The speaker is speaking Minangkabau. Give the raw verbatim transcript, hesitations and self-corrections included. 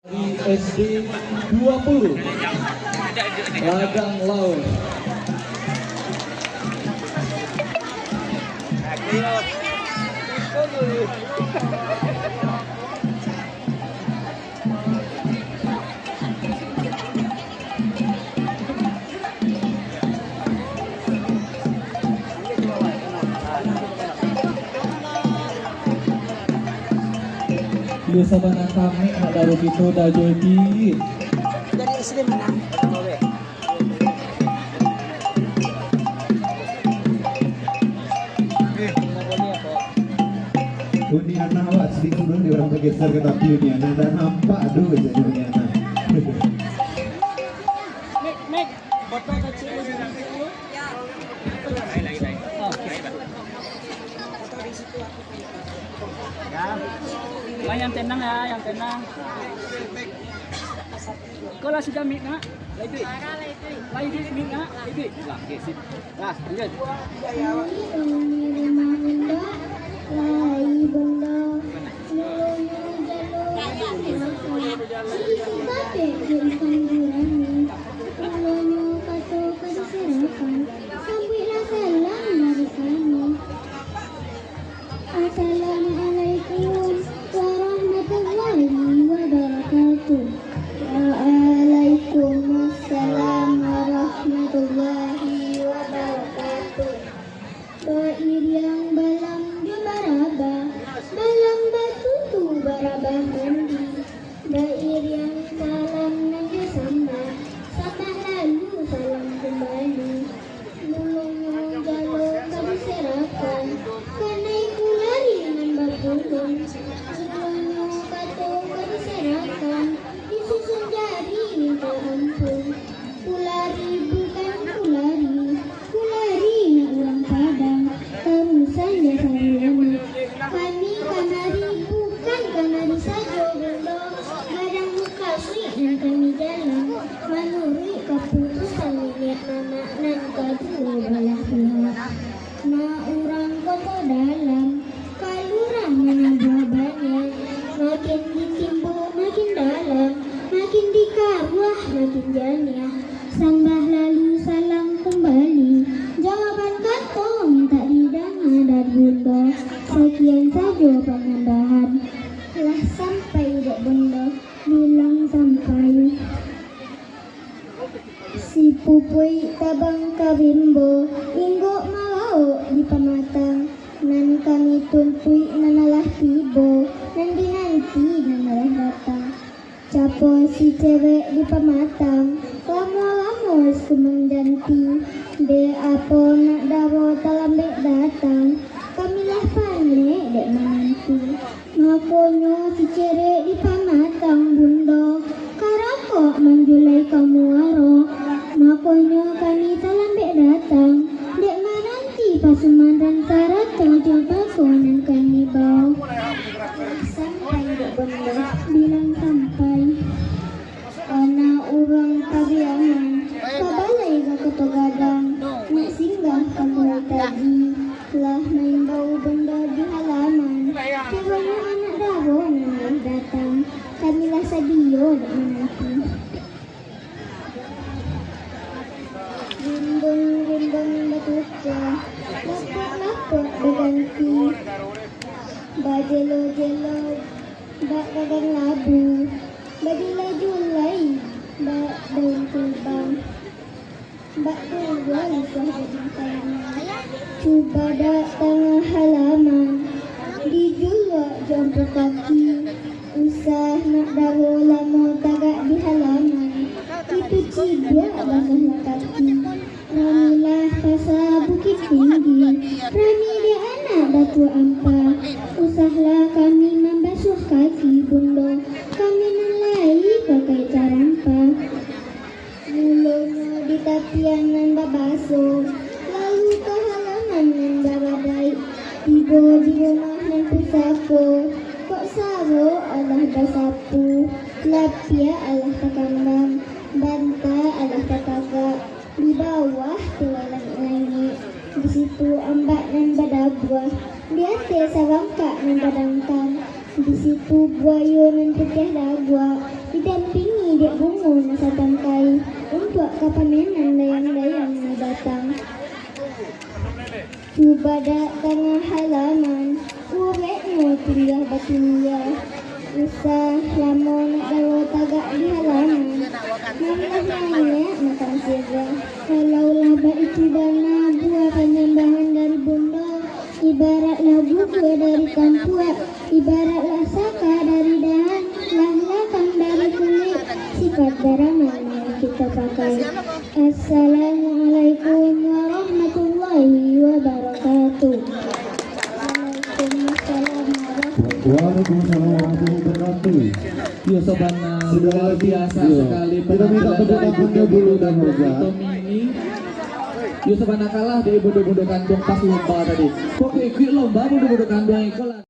Dari S D dua puluh, Ladang Laut. Lu sabana kami nak daru kito dah jadi. Dari S D mana? Uni anak awak sedikit dulu, dia orang bergeser ke tapi uni anak, tak nampak tu je uni anak. Ya. Yang tenang ya, yang tenang. Kau lah sudah mik nak? Lai duit. Lai duit mik nak? Lai duit. Lah, oke, sip. Lah, lanjut. Lai bunda, lai bunda. Mulonyo jalo, mulonyo kato ka diserakan. Sambuiklah salam dari kami. Assalamualaikum warahmatullahi wabarakatuh. Waalaikumsalam warahmatullahi wabarakatuh. Bairiang balam jo barabah, balam batutu barabah mandi. Bairiang salam nan jo sambah, sambah lalu salam kumbali. Mulonyo jalo ka diserakan, kanai kulari nan bapulung. Mulonyo kato ka diserakan, disusun jari minta ampun. Kulari bukan kulari, kulari nak urang Padang, tarusan jo sariana. Kami kamari bukan kamari sajo, Bundo. Gadang mukasuik nan kami jalang, manuruik kaputusan niniak mamak nan kaduo balah pihak. Nak urang Koto Dalam, kalurah manabuah banian, makin ditimbok makin dalam, makin dikaruah makin janiah. Sambah lalu salam kumbali, jawaban kato mintak didanga dari Bundo. Sakian sajo panyambahan. Lah sampai dek Bundo, bilang sampai. Sipupuik tabang ka rimbo, inggok malawok di pamatang. Nan kami tuntuik nan alah tibo, nan dinanti nan alah datang. Capo si cewek di pamatang, lamo-lamo sumanjanti. Dek apo nak daro talambek datang, kami lah panek dek mananti. Makonyo si cerek di pamatang, Bundo, karakok manjulai ka muaro. Makonyo kami talambek datang, dek mananti pasumaran sarato jo bako nan kami bao. Sampai dek Bundo, bilang sampai. Anak urang Pariaman, ka balai ka Koto Gadang, nak singgah ka Murai Taji. Lah maimbau Bundo di halaman, kironyo anak daro nan lai datang, kami lah sadio dek mananti. Rimbun-rimbun batuka, lapuk-lapuk baganti, bajelo-jelo bak gadang labu, bajulai-julai bak daun kubang. Bak tu juo usah jadi tanya. Cubadak tangah halaman, dijuluak jo ampo kaki. Usah nak daro lamo tagak di halaman, itu ciduak basahlah kaki. Ramilah pasa Bukittinggi, rami dek anak Datuak Ampa. Usahlah kami mambasuah kaki, Bundo, kami nan lai pakai carampa. Mulonyo di tapian nan babaso, lalu ka halaman nan babadaik, tibo di rumah nan pusako. Kok saro alah basapu, lapiak alah takambang, banta alah tatagak, di bawah tu langik-langik. Di situ ambak nan badabuah, di ateh sarangkak nan badangkang. Di situ buayo nan putiah daguak, di Batangkai, untuak ka pamenan dayang-dayang nan datang. Cubadak tangah halaman, ureknyo tingga batingga. Usah lamo nak dalo tagak di halaman, nan lah naiak makan sirah. Kalau lah baitu bana buah panyambahan dari bundo, ibaratlah bubua dari kampuak, ibaratlah saka dari dahan, lah lakang dari kulik, sifat baramal nan kito pakai. Assalamualaikum warahmatullahi wabarakatuh. Waalaikumsalam warahmatullahi wabarakatuh. Waalaikumsalam warahmatullahi wabarakatuh. Yo, sabana, luar biasa sekali. Kita minta penampilan tepuk tangan dari dulu dan Bundo Bundo Kanduang Tommy ini. Yo, sabana kalah dari Bundo Bundo Kanduang pas lomba tadi. Kok ikut lomba Bundo Bundo Kanduang iko lah.